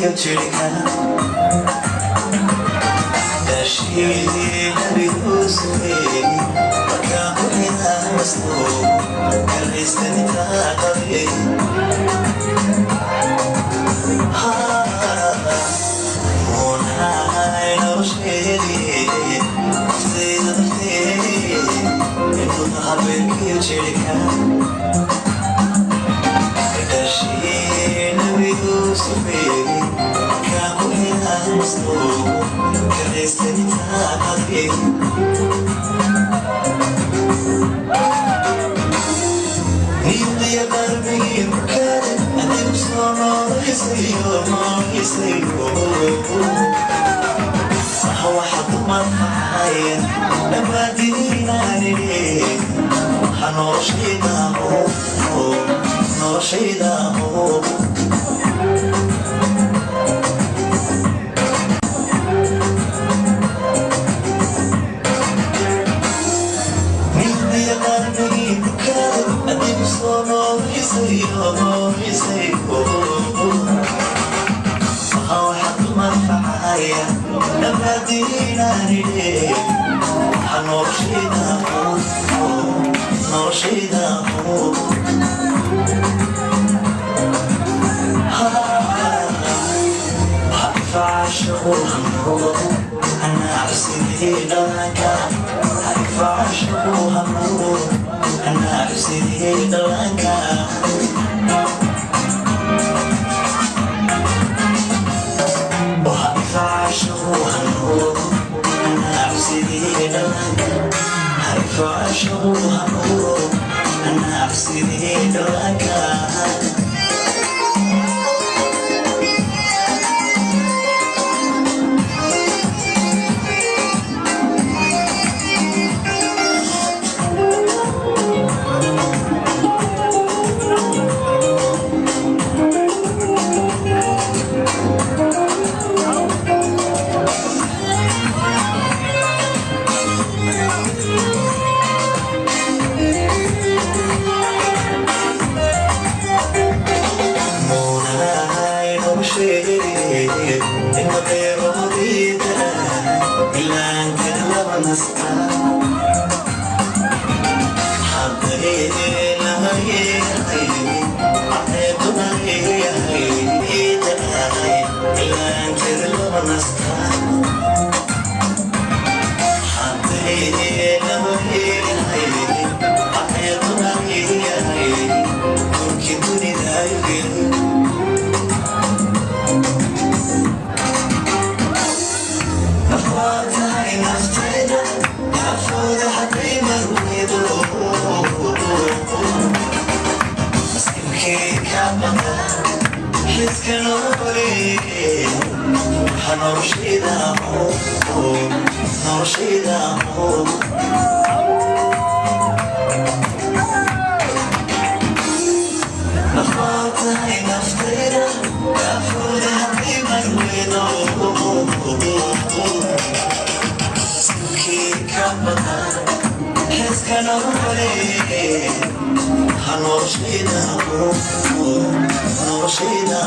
Habbeerkiyo jirka dhashii Nabi Yuusufe, markaan ku xidaasto karaystanitaa qabe. Muunahay nolosheedii, naftayda darteedii, intuu habbeerkiyo jirka dhashii Nabi Yuusufe, markaan ku xidaasto karaystanitaa qabe. Niyadiya qalbigii bukaade adigu soo noolaysayo, noolaysayo. Waxa waxa dumar facaya dhammaantiinaanidhi, waxa noloshayda, noloshayda. Niyadiya qalbigii bukaade adigu soo noolaysayo, noolaysayo. Waxa waxa dumar facaya dhammaantiinaanidhi, waxa noloshayda, noloshayda. Haifa. Muunahay nolosheedii, inta qeyroodiida ilaanka laba nasta dunida. Nafwaatahay naftayda naafooda hadday marweydo, nasiibkay ka baqa xiska noole. Waxa noloshayda, noloshayda. Nafwaatahay naftayda naafooda hadday marweydo, nasiibkay ka baqa xiska noole. Waxa noloshayda, noloshayda.